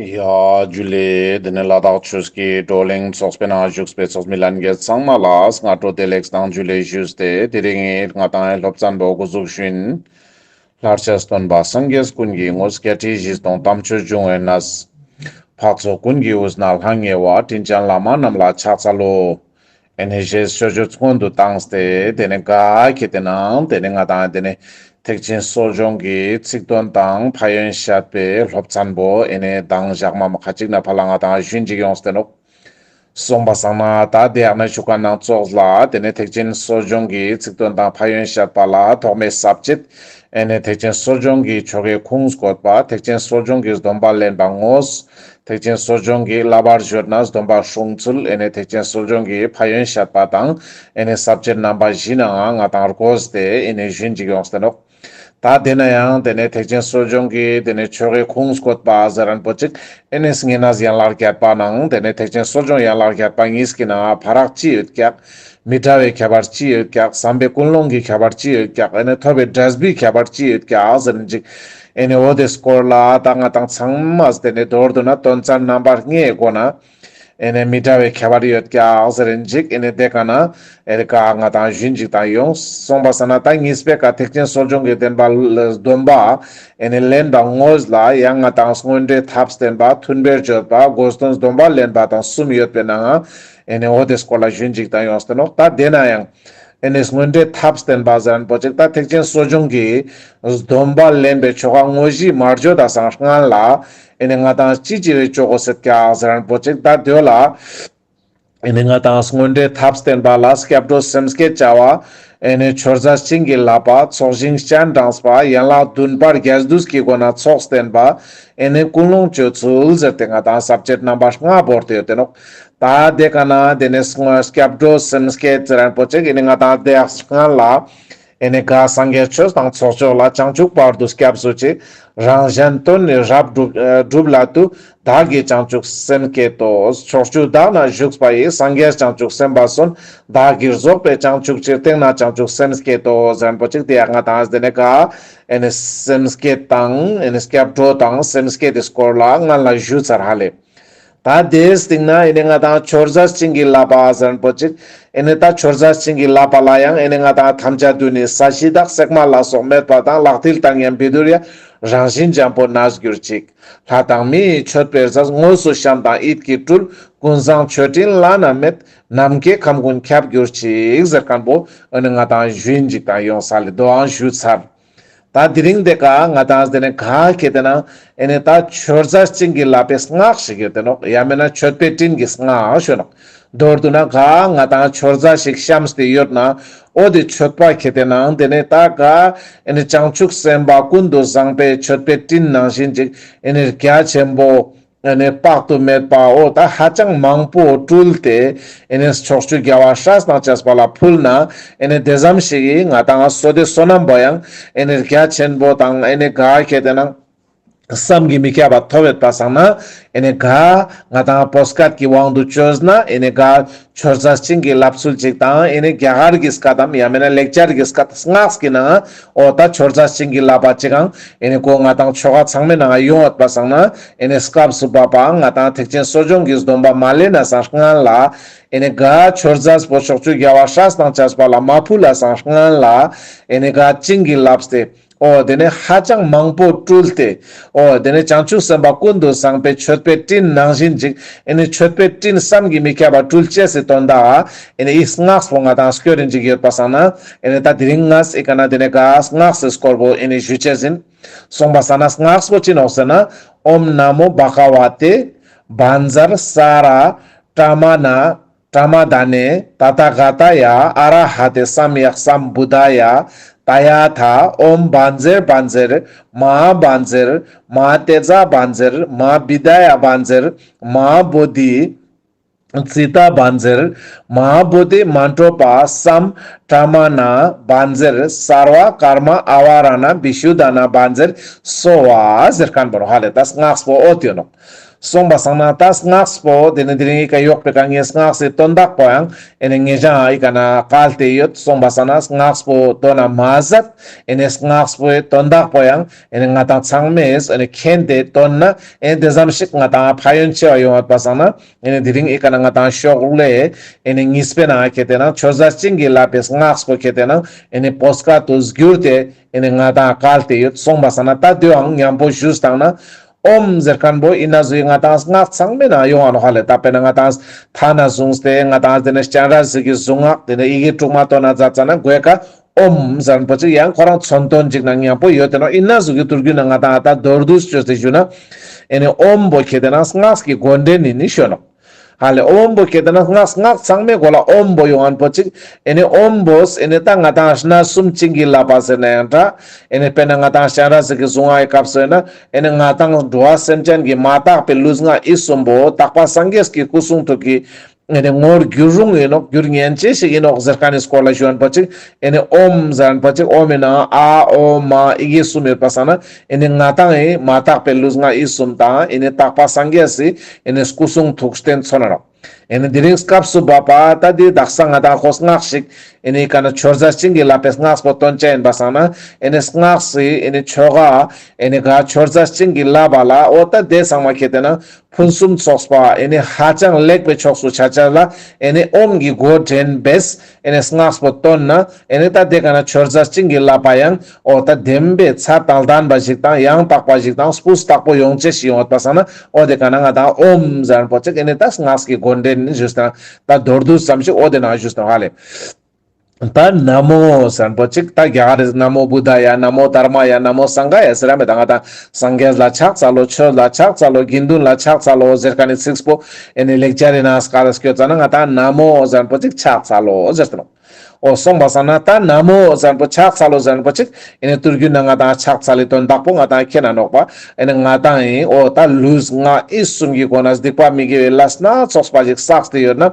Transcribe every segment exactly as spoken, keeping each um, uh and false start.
ཡ་ཇུ་ལེ། དེ་ནས་ལ་དྭགས་ཆོས་ཀྱི་བགྲོ་གླེང་ཚོགས་པའི་ནང་བཞུགས་པའི་ཚོགས་མི་ལྷན་རྒྱས་ཚང་མ་ལ་སྔ་དྲོ་བདེ་ལེགས་དང་ཇུ་ལེ་ཞུས་ཏེ། དེ་རིང་ང་ཏང་སློབ་ཚན་པོ་འགོ་འཛུགས་ཞུ་ཡིན། ལྷར་བཅས་སྟོན་པ་སངས་རྒྱས་ཀུན་གྱི་ངོ་བོ། བརྒྱད་ཁྲི་བཞི་སྟོང་དམ་ཆོས་འབྱུང་བའི་གནས། འཕགས་ཚོགས་ཀུན་གྱི་དབུས་ན་ལྷང་ངེ་བ། དྲིན་ཅན་བླ་མ་རྣམས་ལ་ཕྱག་འཚལ་ལོ། ཨེ་ནེ་ཞེས་ཆོས་སྤྱོད་སྔོན་དུ་བཏང་སྟེ། དེ་ནས་ག་ཁེ་ཏེ་ནང་དེ་ནས་ང་ཏང་དེ་ནས་ཐེག་ཆེན་གསོ་སྦྱོང་གི་ཚིག་དོན་དང་ཕན་ཡོན་བཤད་པའི་སློབ་ཚན་པོ་ཨེ་ནེ་མདང་ཞག་མ་མ་ཁ་ཅིག་ནེ་ཕར་ལ་ང་ཏང་ཞུན་ཅིག་ཡོངས་ཏེ་ནོག། སོང་པ་སང་ན་ད་དེ་ཡང་ན་ཞུ་ཁན་ནང་ཙོགས་ལ་དེ་ནས་ཐེག་ཆེན་གསོ་སྦྱོང་གི་ཚིག་དོན་དང་ཕན་ཡོན་བཤད་པ་ལ་ཐོག་མའི་ས་བཅད། ཨེ་ནེ་ཐེག་ཆེན་གསོ་སྦྱོང་གི་ཆོ་གའི་ཁུངས་བཀོད་པ། ཐེག་ཆེན་གསོ་སྦྱོང་གི་སྡོམ་པ་ལེན་པ་དངོས། ཐེག་ཆེན་གསོ་སྦྱོང་གི་བསླབ་པར་གཞོལ་ན་སྡོམ་པ་སྲུང་ཚུལ། ཨེ་ནེ་ཐེག་ཆེན་གསོ་སྦྱོང་གི་ཕན་ཡོན་བཤད་པ་དང་། ཨེ་ནེ་ས་བཅད་རྣམ་པ་བཞི་ནང་ང་ཏང་བགོས་ཏེ་ཨེ་ནེ་ཞུན་ཅིག་ཡོངས་ཏེ་ནོག། ད་དེ་ན་ཡང་དེ་ནས་ཐེག་ཆེན་གསོ་སྦྱོང་གི་དེ་ནས་ཆོ་གའི་ཁུངས་བཀོད་པ་ཟེར་ཁན་པོ་ཅིག་ཨེ་ནེ་བསྙེན་གནས་ཡན་ལག་བརྒྱད་པ་ནང་དེ་ནས་ཐེག་ཆེན་གསོ་སྦྱོང་ཡན་ལག་བརྒྱད་པ་གཉིས་ཀྱི་ནང་ཕ་རག་ཅི་ཡོད་ཀྱག། མི་འདྲ་བའི་ཁྱད་པར་ཅི་ཡོད་ཀྱག། བསམ་པའི་ཀུན་སློང་གི་ཁྱད་པར་ཅི་ཡོད་ཀྱག། ཨེ་ནེ་ཐོབ་པའི་འབྲས་བུའི་ཁྱད་པར་ཅི་ཡོད་ཀྱག་ཟེར་ཁན་ཅིག། ཨེ་ནེ་འོ་དེ་སྐོར་ལ་ད་ང་ཏང་ཚང་མ་དེ་ནས་མདོར་བསྡུ་ན་དོན་ཚན་རྣམ་པ་ལྔའི་སྒོ་ནས་ཨེ་ནེ་མི་འདྲ་བའི་ཁྱད་པར་ཡོད་ཀྱག་ཟེར་ཁན་ཅིག། ཨེ་ནེ་དེ་ཀ་ན་ཨེ་རེ་ཀ་ང་ཏང་ཞུན་ཅིག་ཏང་ཡོང་། སོང་པ་སང་ན་ད་གཉིས་པའི་ཀ་ཐེག་ཆེན་གསོ་སྦྱོང་གི་བདེན་པ་ལ་སྡོམ་པ་ཨེ་ནེ་ལེན་པ་དངོས་ལ་ཡང་ང་ཏང་སྔོན་འགྲོའི་ཐབས་བསྟེན་པ། མཐུན་དཔེར་བརྗོད་པ། དགོས་དོན་སྡོམ་པ་ལེན་པ་དང་གསུམ་ཡོད་པའི་ནང་ཨེ་ནེ་འོ་དེ་སྐོར་ལ་ཞུན་ཅིག་ཏང་ཡོངས་ཏེ་ནོག། ད་དེ་ན་ཡང་ཨེ་ནེ་སྔོན་འགྲོའི་ཐབས་བསྟེན་པ་ཟེར་ཁན་པོ་ཅིག་ད་ཐེག་ཆེན་གསོ་སྦྱོང་གི་སྡོམ་པ་ལེན་པའི་ཆོ་ག་དངོས་གཞི་མ་བརྗོད་ད་སང་སྔན་ལ་ཨེ་ནེ་ང་ཏང་ཅི་ཅི་རེ་ཅོ་གོས་ཀྱག་ཟེར་ཁན་པོ་ཅིག་ད་དེ་ལ་ཨེ་ནེ་ང་ཏང་སྔོན་འགྲོའི་ཐབས་བསྟེན་པ་ལ་སྐྱབས་འགྲོ་སེམས་བསྐྱེད་བྱ་བ། ཨེ་ནེ་མཆོད་རྫས་བྱིན་གྱིས་བརླབ་པ། ཚོགས་ཞིང་སྤྱན་དྲངས་པ། ཡན་ལག་བདུན་པར་རྒྱས་བསྡུས་ཀྱི་སྒོ་ནས་ཚོགས་བསྟེན་པ། ཨེ་ནེ་ཀུན་སློང་བཅོས་ཚུལ་ཟེར་ཏེ་ང་ཏང་ས་བཅད་རྣམ་པ་ལྔ་བོར་ཏེ་ཡོད་དེ་ནོག། ད་དེ་ཀ་ན་དེ་ནས་སྔོན་སྐྱབས་འགྲོ་སེམས་བསྐྱེད་ཟེར་ཁན་པོ་ཅིག་ཨེ་ནེ་ང་ཏང་དེ་ཡག་སྔན་ལ་ཨེ་ནེ་ག་སངས་རྒྱས་ཆོས་དང་ཚོགས་མཆོག་ལ། བྱང་ཆུབ་བར་དུ་སྐྱབས་སུ་མཆི། རང་གཞན་དོན་ནི་རབ་བསྒྲུབ་ཨ་བསྒྲུབ་སླད་དུ། བདག་གིས་བྱང་ཆུབ་སེམས་བསྐྱེད་དོ། ཕྱོགས་བཅུ་དག་ན་བཞུགས་པ་ཡི། སངས་རྒྱས་བྱང་ཆུབ་སེམས་དཔའ་སོན། བདག་གིས་རྫོགས་པའི་བྱང་ཆུབ་ཕྱིར། སྟེང་ན་བྱང་ཆུབ་སེམས་བསྐྱེད་དོ་ཟེར་ཁན་པོ་ཅིག་དེ་ཡང་ང་ཏང་དེ་ནས་ག་ཨེ་ནེ་སེམས་བསྐྱེད་དང་ཨེ་ནེ་སྐྱབས་འགྲོ་དང་སེམས་བསྐྱེད་དེ་སྐོར་ལ་སྔན་ལ་ཞུས་ཚར་ཧ་ལེ། ད་དེའི་སྟེང་ན་ཨེ་ནེ་ང་ཏང་མཆོད་རྫས་བྱིན་གྱིས་བརླབ་པ་ཟེར་ཁན་པོ་ཅིག། ཨེ་ནེ་ད་མཆོད་རྫས་བྱིན་གྱིས་བརླབ་པ་ལ་ཡང་ཨེ་ནེ་ང་ཏང་དམ་བཅའ་བསྡུས་ནི་ས་གཞི་དག་གསེག་མ་ལ་སོགས་མེད་པ་དང་། ལག་མཐིལ་དང་མཉམ་པའི་དུར་ཡང་། རང་བཞིན་འཇམ་པོར་གནས་གྱུར་ཅིག། ལྷ་དང་མི་ཡི་མཆོད་པའི་རྫས། དངོས་སུ་བཤམས་དང་ཡིད་ཀྱིས་སྤྲུལ། ཀུན་བཟང་མཆོད་སྤྲིན་བླ་ན་མེད། ནམ་མཁའི་ཁམས་ཀུན་ཁྱབ་གྱུར་ཅིག་ཟེར་ཁན་པོ་ཨེ་ནེ་ང་ཏང་ཞུན་ཅིག་ཏང་ཡོངས་ལེ། དོའང་ཞུ་ཚར། ད་དེ་རིང་དེ་ཀ་ང་ཏང་དེ་ནས་ག་ཁེ་ཏེ་ན་ཨེ་ནེ་ད་མཆོད་རྫས་བྱིན་གྱིས་བརླབ་པའི་སྔགས་ཤིག་ཡོད་དེ་ནོག། ཡང་མེད་ན་མཆོད་པའི་སྤྲིན་གྱི་སྔགས་ཞུ་ནོག། མདོར་བསྡུ་ན་ག་ང་ཏང་མཆོད་རྫས་ཤིག་བཤམས་ཏེ་ཡོད་ན་འོ་དེ་མཆོད་པ་ཁེ་ཏེ་ན་དེ་ནས་ད་ག་ཨེ་ནེ་བྱང་ཆུབ་སེམས་དཔའ་ཀུན་ཏུ་བཟང་པོའི་མཆོད་པའི་སྤྲིན་ནང་བཞིན་ཅིག་ཨེ་ནེ་རྒྱ་ཆེན་པོ་ཨེ་ནེ་དཔག་ཏུ་མེད་པ་འོ་ད་ཧ་ཅང་མང་པོ་སྤྲུལ་ཏེ་ཨེ་ནེ་ཕྱོགས་བཅུ་རྒྱལ་བ་སྲས་དང་བཅས་པ་ལ་ཕུལ་ན་ཨེ་ནེ་དེ་ཙམ་ཞིག་གིས་ང་ཏང་བསོད་བདེ་བསོད་ནམས་པོ་ཡང་ཨེ་ནེ་རྒྱ་ཆེན་པོ་དང་ཨེ་ནེ་ག་ཁེ་ཏེ་ན་བསམ་གྱིས་མི་ཁྱབ་པ་ཐོབ་ཡོད་པ་སང་ན་ཨེ་ནེ་ག་ང་ཏང་བོད་སྐད་ཀྱི་དབང་དུ་བཅོས་ན་ཨེ་ནེ་ག་མཆོད་རྫས་བྱིན་གྱིས་བརླབ་ཚུལ་ཅིག་དང་ཨེ་ནེ་རྒྱ་གར་གྱི་སྐད་དམ་ཡང་མེད་ན་ལེགས་སྦྱར་གྱི་སྐད་སྔགས་ཀྱི་ནང་འོ་ད་མཆོད་རྫས་བྱིན་གྱིས་བརླབ་པ་ཅིག་ཨང་ཨེ་ནེ་གོ་ང་ཏང་ཆོ་ག་ཚང་མའི་ནང་ཡོང་ཡོད་པ་སང་ན་ཨེ་ནེ་སྐབས་སུ་བབ་པའང་ང་ཏང་ཐེག་ཆེན་གསོ་སྦྱོང་གི་སྡོམ་པ་མ་ལེན་ན་སང་སྔན་ལ་ཨེ་ནེ་ག་མཆོད་རྫས་པོ་ཕྱོགས་བཅུ་རྒྱལ་བ་སྲས་དང་བཅས་པ་ལ་མ་ཕུལ་ལ་སང་སྔན་ལ་ཨེ་ནེ་ག་བྱིན་གྱིས་བརླབས་ཏེ། འོ་དེ་ནས་ཧ་ཅང་མང་པོ་སྤྲུལ་ཏེ། འོ་དེ་ནས་བྱང་ཆུབ་སེམས་དཔའ་ཀུན་ཏུ་བཟང་པོའི་མཆོད་པའི་སྤྲིན་ནང་བཞིན་ཅིག་ཨེ་ནེ་མཆོད་པའི་སྤྲིན་བསམ་གྱིས་མི་ཁྱབ་པ་སྤྲུལ་ཅེས་སི་དོན་དག་ཨེ་ནེ་ཨི་སྔགས་པོ་ང་ཏང་སྐྱོར་རིན་ཅིག་ཡོད་པ་སང་ན་ཨེ་ནེ་ད་དེ་རིང་ངས་ཨི་ཀ་ན་དེ་ནས་ག་སྔགས་སི་སྐོར་པོ་ཨེ་ནེ་ཞུ་ཅེས་ཡིན། སོང་པ་སང་ན་སྔགས་པོ་ཅི་ནོག་ཟེར་ན། ཨོཾ་ན་མོ་བྷ་ག་ཝ་ཏེ། བཛྲ་ས་ར་ཏྲ་མ་ན། ཏྲ་མ་དྷ་ནེ་ཏ་ཐཱ་ག་ཏཱ་ཡ། ཨ་ར་ཧ་ཏེ་སམ་ཡཀ་སམ་བུདྡྷཱ་ཡ། ཏ་ཡ་ཐཱ། ཨོཾ་བཛྲེ་བཛྲེར་མ་བཛྲེར་མ་ཏེ་ཛ་བཛྲེར་མ་བི་དྷཱ་ཡ་བཛྲེར་མ་བོ་དྷི་ཙི་ཏ་བཛྲེར་མ་བོ་དྷི་མ་གྲོ་པ་སམ་ པྲ་མ་ན་བཛྲ་སརྦ་ཀརྨ་ཨ་བ་ར་ཎ་བི་ཤུདྡྷ་ན་བཛྲ་སྭཱ་ཧཱ་ཟེར་ཁན་བོ་ནོག་ཧ་ལེ། ད་སྔགས་པོ་འོ་ཏེ་ནོག། སོང་པ་སང་ན་ད་སྔགས་པོ་ཏེ་ནེ་དེ་རིང་ཨི་ཀ་ཡོག་པའི་ཀ་ངའི་སྔགས་སི་དོན་དག་པོ་ཡང་ཨེ་ནེ་ངེ་ཞང་ཨི་ཀ་ན་བཀལ་ཏེ་ཡོད། སོང་པ་སང་ན་སྔགས་པོ་དོན་ན་མ་ཟད་ཨེ་ནེ་སྔགས་པོའི་དོན་དག་པོ་ཡང་ཨེ་ནེ་ང་དང་ཚང་མས་ཨེ་ནེ་མཁྱེན་ཏེ་དོན་ན་ཨེ་ནེ་ཏེ་ཙམ་ཞིག་ང་དང་ཕན་ཡོན་ཆེ་བ་ཡོང་བ་པ་སང་ན་ཨེ་ནེ་དེ་རིང་ཨི་ཀ་ན་ང་དང་ཤོག་ལེ་ཨེ་ནེ་གཉིས་པའི་ནང་ཁེ་ཏེ་ན་མཆོད་རྫས་བྱིན་གྱིས་བརླབས་པའི་སྔགས་པོ་ཁེ་ཏེ་ན་ཨེ་ནེ་བོད་སྐད་དུ་བསྒྱུར་ཏེ་ཨེ་ནེ་ང་དང་བཀལ་ཏེ་ཡོད། སོང་པ་སང་ན་ད་དེའང་མཉམ་པོ་ཞུས་བཏང་ན་ཨོམ་ཟེར་ཁན་བོ་ཨིན་ན་ཟུག་ང་དང་སྔགས་ཚང་མའི་ནང་ཡོང་ང་ནོག་ཧ་ལེ། ད་དཔེར་ན་ང་དང་ཐ་ན་བཟུང་སྟེ་ང་དང་ཏེ་ནེ་སྤྱན་རས་གཟིགས་ཀྱི་གཟུངས་སྔགས་ཏེ་ནེ་ཡི་གེ་དྲུག་མ་བཏོན་ན་མཛད་ཙ་ན་གོའི་ཀ་ཨོམ་ཟེར་ཁན་བོ་ཅིག་ཡང་ཁོ་རང་མཚོན་དོན་ཅིག་ནང་མཉམ་པོ་ཡོད་དེ་ནོག། ཨིན་ན་ཟུག་གི་ཐུར་རྒྱུད་ནང་ང་དང་ད་མདོར་བསྡུས་ཅོས་ཏེ་ཞུ་ན་ཨེ་ནེ་ཨོམ་བོ་ཁེ་ཏེ་ན་སྔགས་ཀྱི་འགོ་འདྲེན་ཨིན་ནི་ཞུ་ནོག། ཧ་ལེ་ཨོམ་བོ་ཁེ་ཏེ་ན་སྔགས་སྔགས་ཚང་མའི་མགོ་ལ་ཨོམ་བོ་ཡོང་ཁན་བོ་ཅིག། ཨེ་ནེ་ཨོམ་བོས་ཨེ་ནེ་ད་ང་དང་སྣ་གསུམ་བྱིན་གྱིས་བརླབས་པ་ཟེར་ན་ཡང་འདྲ། ཨེ་ནེ་དཔེར་ན་ང་དང་སྤྱན་རས་གཟིགས་ཀྱི་གཟུངས་སྔགས་ཀྱི་སྐབས་སུ་ཨིན་ན་ཨེ་ནེ་ང་དང་འགྲོ་བ་སེམས་ཅན་གྱི་མ་དག་པའི་ལུས་ངག་ཡིད་གསུམ་པོ་དག་པ་སངས་རྒྱས་ཀྱི་སྐུ་གསུང་ཐུགས་ཀྱི་ཨེ་ནེ་ངོར་འགྱུར་རུང་ཨིན་ནོག། འགྱུར་ཉན་ཅེས་ཤིག་ཨིན་ནོག་ཟེར་ཁན་ནི་སྐོར་ལ་ཞུ་ཁན་བོ་ཅིག། ཨེ་ནེ་ཨོམ་ཟེར་ཁན་བོ་ཅིག་ཨོམ་མི་ནང་ཨ་ཨོ་མ་ཡི་གེ་གསུམ་ཡོད་པ་སང་ན་ཨེ་ནེ་ང་དང་ངི་མ་དག་པའི་ལུས་ངག་ཡིད་གསུམ་དང་ཨེ་ནེ་དག་པ་སངས་རྒྱས་སི་ཨེ་ནེ་སྐུ་གསུང་ཐུགས་རྟེན་མཚོན་ན་ནོག། ཨེ་ནེ་དེ་རིང་སྐབས་སུ་བབ་པ་ད་དེ་དག་ས་ང་དང་ཁོ་སྔགས་ཤིག་ཨེ་ནེ་ཀ་ན་མཆོད་རྫས་བྱིན་གྱིས་བརླབས་པའི་སྔགས་པོ་བཏོན་ཅེས་ཨིན་པ་སང་ན་ཨེ་ནེ་སྔགས་སི་ཨེ་ནེ་ཆོ་ག་ཨེ་ནེ་ག་མཆོད་རྫས་བྱིན་གྱིས་བརླབས་པ་ལ་འོ་ད་དེ་ཚང་མ་ཁེ་ཏེ་ན་ཕུན་སུམ་ཚོགས་པ་ཨེ་ནེ་ཧ་ཅང་ལེགས་པའི་ཕྱོགས་སུ་ཆ་ཅེས་ལ་ཨེ་ནེ་ཨོམ་གྱི་འགོ་འདྲེན་པས་ཨེ་ནེ་སྔགས་པོ་བཏོན་ན་ཨེ་ནེ་ད་དེ་ཀ་ན་མཆོད་རྫས་བྱིན་གྱིས་བརླབས་པ་ཡང་འོ་ད་བདེན་པའི་ཚད་དང་ལྡན་པ་ཞིག་དང་ཡང་དག་པ་ཞིག་དང་སྤུས་དག་པོ་ཡོང་ཅེས་ཤིག་ཡོང་བ་པ་སང་ན་འོ་དེ་ཀ་ན་ང་དང་ཨོམ་ཟེར་ཁན་བོ་ཅིག་ཨེ་ནེ་ད་སྔགས་ཀྱི་འགོ་འདྲེན་ཞུས་དང་ད་མདོར་བསྡུས་ཙམ་ཞིག་འོ་དེ་ནང་ཞུས་དང་ཧ་ལེ། ད་ན་མོ་ཟེར་ཁན་བོ་ཅིག་ད་རྒྱ་གར་རི་ན་མོ་བུདྡྷ་ཡ་ན་མོ་དྷརྨ་ཡ་ན་མོ་སངྒྷ་ཡ་ཟེར་ར་མེད་ད་ང་དང་སངས་རྒྱས་ལ་ཕྱག་འཚལ་ལོ། ཆོས་ལ་ཕྱག་འཚལ་ལོ། དགེ་འདུན་ལ་ཕྱག་འཚལ་ལོ་ཟེར་ཁན་ནི་ཚིགས་པོ་ཨེ་ནེ་ལེགས་སྦྱར་རི་ནང་སྐད་སྐྱོད་ཙ་ན་ང་དང་ན་མོ་ཟེར་ཁན་བོ་ཅིག་ཕྱག་འཚལ་ལོ་ཟེར་ཏེ་ནོག། འོ་སོང་པ་སང་ན་ད་ན་མོ་ཟེར་ཁན་བོ་ཕྱག་འཚལ་ལོ་ཟེར་ཁན་བོ་ཅིག་ཨེ་ནེ་ཐུར་རྒྱུད་ནང་ང་དང་ཕྱག་འཚལ་ལི་དོན་དག་པོ་ང་དང་མཁྱེན་ན་ནོག་པ། ཨེ་ནེ་ང་དང་ཨིན་འོ་ད་ལུས་ངག་ཡིད་གསུམ་གྱི་སྒོ་ནས་སྡིག་པ་མི་དགེ་བའི་ལས་སྣ་ཚོགས་པ་ཞིག་བསགས་ཏེ་ཡོད་ན་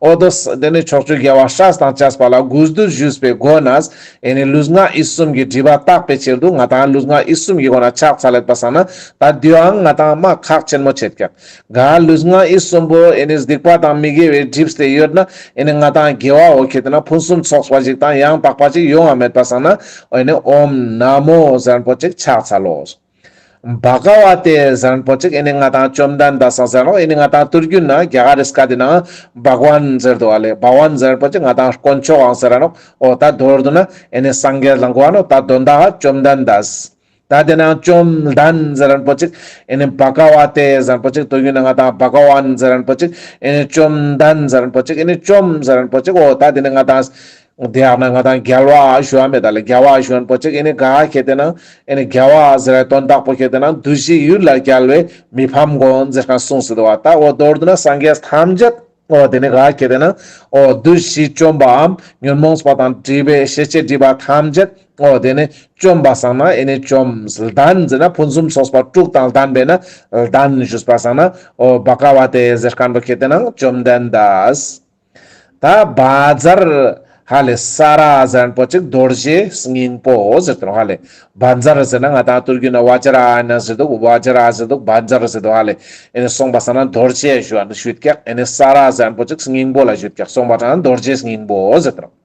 འོ་དོ་ས་དེ་ནེ་ཕྱོགས་བཅུའི་རྒྱལ་བ་སྲས་དང་བཅས་པ་ལ་གུས་འདུད་ཞུས་པའི་སྒོ་ནས་ཨེ་ནེ་ལུས་ངག་ཡིད་གསུམ་གྱི་སྒྲིབ་པ་དག་པའི་ཕྱིར་དུ་ང་དང་ལུས་ངག་ཡིད་གསུམ་གྱི་སྒོ་ནས་ཕྱག་འཚལ་ལེད་པ་སང་ན་ད་དེའང་ང་དང་མ་ཁག་ཆེན་མོ་ཆེད་ཀྱག། ག་ལུས་ངག་ཡིད་གསུམ་པོ་ཨེ་ནེ་སྡིག་པ་དང་མི་དགེ་བའི་སྒྲིབ་སྟེ་ཡོད་ན་ཨེ་ནེ་ང་དང་དགེ་བ་འོ་ཁེ་ཏེ་ན་ཕུན་སུམ་ཚོགས་པ་ཞིག་དང་ཡང་དག་པ་ཞིག་ཡོང་བ་མེད་པ་སང་ན་ཨེ་ནེ་ཨོམ་ན་མོ་ཟེར་ཁན་བོ་ཅིག་ཕྱག་འཚལ་ལོ། བྷ་ག་བ་ཏེ་ཟེར་ཁན་བོ་ཅིག་ཨེ་ནེ་ང་དང་བཅོམ་ལྡན་འདས་སང་ཟེར་ནོག། ཨེ་ནེ་ང་དང་ཐུར་རྒྱུད་ནང་རྒྱ་གར་རི་སྐད་དི་ནང་བྷ་ག་ཝན་ཟེར་དུག་ཨ་ལེ། བྷ་ག་ཝན་ཟེར་ཁན་བོ་ཅིག་ང་དང་དཀོན་མཆོག་ཨང་ཟེར་ར་ནོག། འོ་ད་མདོར་བསྡུ་ན་ཨེ་ནེ་སངས་རྒྱས་ལ་གོ་བ་ནོག། ད་དོན་དག་བཅོམ་ལྡན་འདས། ད་དེ་ནང་བཅོམ་ལྡན་ཟེར་ཁན་བོ་ཅིག་ཨེ་ནེ་བྷ་ག་བ་ཏེ་ཟེར་ཁན་བོ་ཅིག་ཐུར་རྒྱུད་ནང་ང་དང་བྷ་ག་ཝན་ཟེར་ཁན་བོ་ཅིག་ཨེ་ནེ་བཅོམ་ལྡན་ཟེར་ཁན་བོ་ཅིག་ཨེ་ནེ་བཅོམ་ཟེར་ཁན་བོ་ཅིག་འོ་ད་དེ་ནེ་ང་དང་དེ་ཡང་ན་ང་དང་རྒྱལ་བ་ཞུ་བ་མེད་ད་ལེ། རྒྱལ་བ་ཞུ་ཁན་བོ་ཅིག་ཨེ་ནེ་ག་ཁེ་ཏེ་ན་ཨེ་ནེ་རྒྱལ་བ་ཟེར་ར་དོན་དག་པོ་ཁེ་ཏེ་ན་བདུད་བཞིའི་ཡུལ་ལ་རྒྱལ་བའི་མི་ཕམ་མགོན་ཟེར་ཁན་གསུངས་སེ་དུག་པ། ད་འོ་མདོར་བསྡུ་ན་སངས་རྒྱས་ཐམས་ཅད་འོ་དེ་ནེ་ག་ཁེ་ཏེ་ན་འོ་བདུད་བཞི་བཅོམ་པའམ་ཉོན་མོངས་པ་དང་སྒྲིབ་པའི་ཤེས་བྱའི་སྒྲིབ་པ་ཐམས་ཅད་འོ་དེ་ནེ་བཅོམ་པ་སང་ན་ཨེ་ནེ་བཅོམ་ལྡན་ཟེར་ན་ཕུན་སུམ་ཚོགས་པ་དྲུག་དང་ལྡན་པས་ན་ལྡན་ཞུས་པ་སང་ན་འོ་བྷ་ག་བ་ཏེ་ཟེར་ཁན་བོ་ཁེ་ཏེ་ན་བཅོམ་ལྡན་འདས། ད་བཛྲ་ཧ་ལེ་ས་ར་ཟེར་ཁན་བོ་ཅིག་རྡོ་རྗེའི་སྙིང་པོ་ཟེར་ཏེ་ནོག་ཧ་ལེ། བཛྲ་ཟེར་ན་ང་དང་ཐུར་རྒྱུད་ན་བཛྲ་ཨ་ན་ཟེར་དུག། བཛྲ་ཟེར་དུག། བཛྲ་ཟེར་དུག་ཧ་ལེ། ཨེ་ནེ་སོང་པ་སང་ན་རྡོ་རྗེ་ཞུ་བ་ཞུ་ཡོད་ཀྱག། ཨེ་ནེ་ས་ར་ཟེར་ཁན་བོ་ཅིག་སྙིང་པོ་ལ་ཞུ་ཡོད་ཀྱག། སོང་པ་སང་ན་རྡོ་རྗེའི་སྙིང་པོ་ཟེར་ཏེ་ནོག།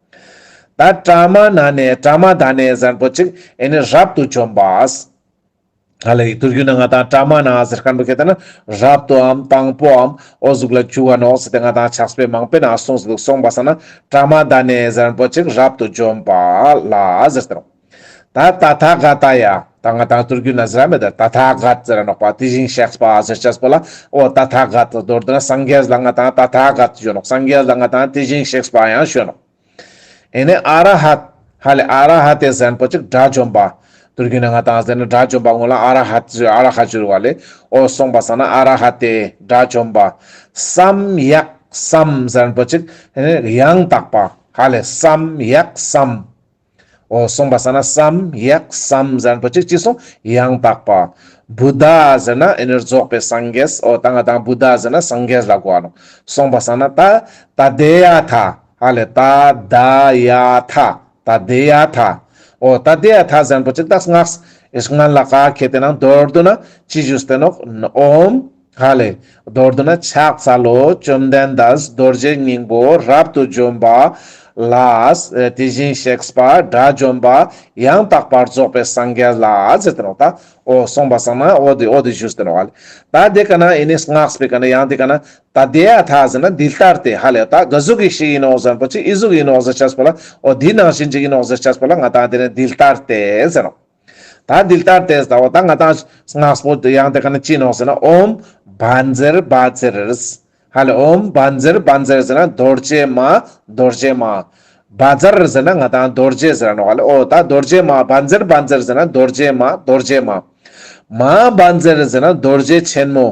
ད་པྲ་མ་ན་ནེ་པྲ་མ་ད་ནེ་ཟེར་ཁན་བོ་ཅིག་ཨེ་ནེ་རབ་ཏུ་འཇོམས་པ། ཧ་ལེ་ཐུར་རྒྱུད་ནང་ང་དང་པྲ་མ་ན་ཟེར་ཁན་བོ་ཁེ་ཏེ་ན་རབ་ཏུའམ་དང་པོའམ་འོ་ཟུག་ལ་ཞུ་བ་ནོག་ཟེར་ཏེ་ང་དང་ཕྱག་དཔེ་མང་པོའི་ནང་གསུངས་སེ་དུག། སོང་པ་སང་ན་པྲ་མ་ད་ནེ་ཟེར་ཁན་བོ་ཅིག་རབ་ཏུ་འཇོམས་པ་ལ་ཟེར་ཏེ་ནོག། ད་ཏ་ཐཱ་ག་ཏ་ཡ་ད་ང་དང་ཐུར་རྒྱུད་ན་ཟེར་ར་མེད་ད་ཏ་ཐཱ་ག་ཏ་ཟེར་ར་ནོག་པ། དེ་བཞིན་གཤེགས་པ་ཟེར་ཅེས་པོ་ལ་འོ་ཏ་ཐཱ་ག་ཏ་མདོར་བསྡུ་ན་སངས་རྒྱས་ལ་ང་དང་ཏ་ཐཱ་ག་ཏ་ཞུ་ནོག། སངས་རྒྱས་ལ་ང་དང་དེ་བཞིན་གཤེགས་པ་ཡང་ཞུ་ནོག། ཨེ་ནེ་ཨ་ར་ཧད། ཧ་ལེ་ཨ་ར་ཧ་ཏེ་ཟེར་ཁན་བོ་ཅིག་དགྲ་བཅོམ་པ། ཐུར་རྒྱུད་ནང་ང་དང་ཟེར་ན་དགྲ་བཅོམ་པ་ངོ་ལ་ཨ་ར་ཧད་ཨ་ར་ཧད་ཞུ་བ་ལེ། འོ་སོང་པ་སང་ན་ཨ་ར་ཧ་ཏེ་དགྲ་བཅོམ་པ། སམ་ཡག་སམ་ཟེར་ཁན་བོ་ཅིག་ཨེ་ནེ་ཡང་དག་པ། ཧ་ལེ་སམ་ཡག་སམ། འོ་སོང་པ་སང་ན་སམ་ཡག་སམ་ཟེར་ཁན་བོ་ཅིག་ཅི་སོང་ཡང་དག་པ། བུདྡྷ་ཟེར་ན་ཨེ་ནེ་རྫོགས་པའི་སངས་རྒྱས། འོ་ད་ང་དང་བུདྡྷ་ཟེར་ན་སངས་རྒྱས་ལ་གོ་བ་ནོག། སོང་པ་སང་ན་ད་ཏ་དེ་ཡ་ཐཱ། ཧ་ལེ། ཏ་དེ་ཡ་ཐ། ཏ་དེ་ཡ་ཐ། འོ་ཏ་དེ་ཡ་ཐ་ཟེར་ཁན་པོ་ཅིག་ཏ་སྔགས་ཨེ་སྔན་ལ་ག་ཁེ་ཏེ་ན་མདོར་བསྡུ་ན་ཅི་ཞུས་ཏེ་ནོག་ཨོཾ། ཧ་ལེ། མདོར་བསྡུ་ན་ཕྱག་འཚལ་ལོ་བཅོམ་ལྡན་འདས་རྡོ་རྗེ་སྙིང་པོ་རབ་ཏུ་འཇོམས་པ་ལ། དེ་བཞིན་གཤེགས་པ་དགྲ་བཅོམ་པ་ཡང་དག་པར་རྫོགས་པའི་སངས་རྒྱས་ལ་ཟེར་ཏེ་ནོག་ཏ། འོ་སོང་པ་སང་ན་འོ་དེ་འོ་དེ་ཞུས་ཏེ་ནོག་ཧ་ལེ། ཏ་དེ་ཀ་ན་ཨེ་ནི་སྔགས་པོའི་ཀ་ན་ཡང་དེ་ཀ་ན་ཏ་དེ་ཡ་ཐ་ཟེར་ན་འདི་ལྟར་ཏེ་ཧ་ལེ། ཏ་ག་ཟུག་གི་ཞིག་ཨིན་ནོག་ཟེར་ཁན་པོ་ཅིག་ཨི་ཟུག་ཨིན་ནོག་ཟེར་ཅེས་པོ་ལ། འོ་དེ་ནང་བཞིན་ཅིག་ཨིན་ནོག་ཟེར་ཅེས་པོ་ལ་ང་ཏང་དེ་ནི་འདི་ལྟར་ཏེ་ཟེར་ནོག་ཏ་འདི་ལྟར་ཏེ་ཟེར་བ་ཏ་ང་ཏང་སྔགས་པོ་ཡང་དེ་ཀ་ན་ཅི་ནོག་ཟེར་ན་ཨོཾ་བཛྲ་བཛྲ། ཧ་ལེ། ཨོཾ་བཛྲ་བཛྲ་ཟེར་ན་རྡོ་རྗེ་མ་རྡོ་རྗེ་མ། བཛྲ་ཟེར་ན་ང་ཏང་རྡོ་རྗེ་ཟེར་ནོག་ཧ་ལེ། འོ་ཏ་རྡོ་རྗེ་མ་བཛྲ་བཛྲ་ཟེར་ན་རྡོ་རྗེ་མ་རྡོ་རྗེ་མ། མ་ཧཱ་བཛྲ་ཟེར་ན་རྡོ་རྗེ་ཆེན་མོ།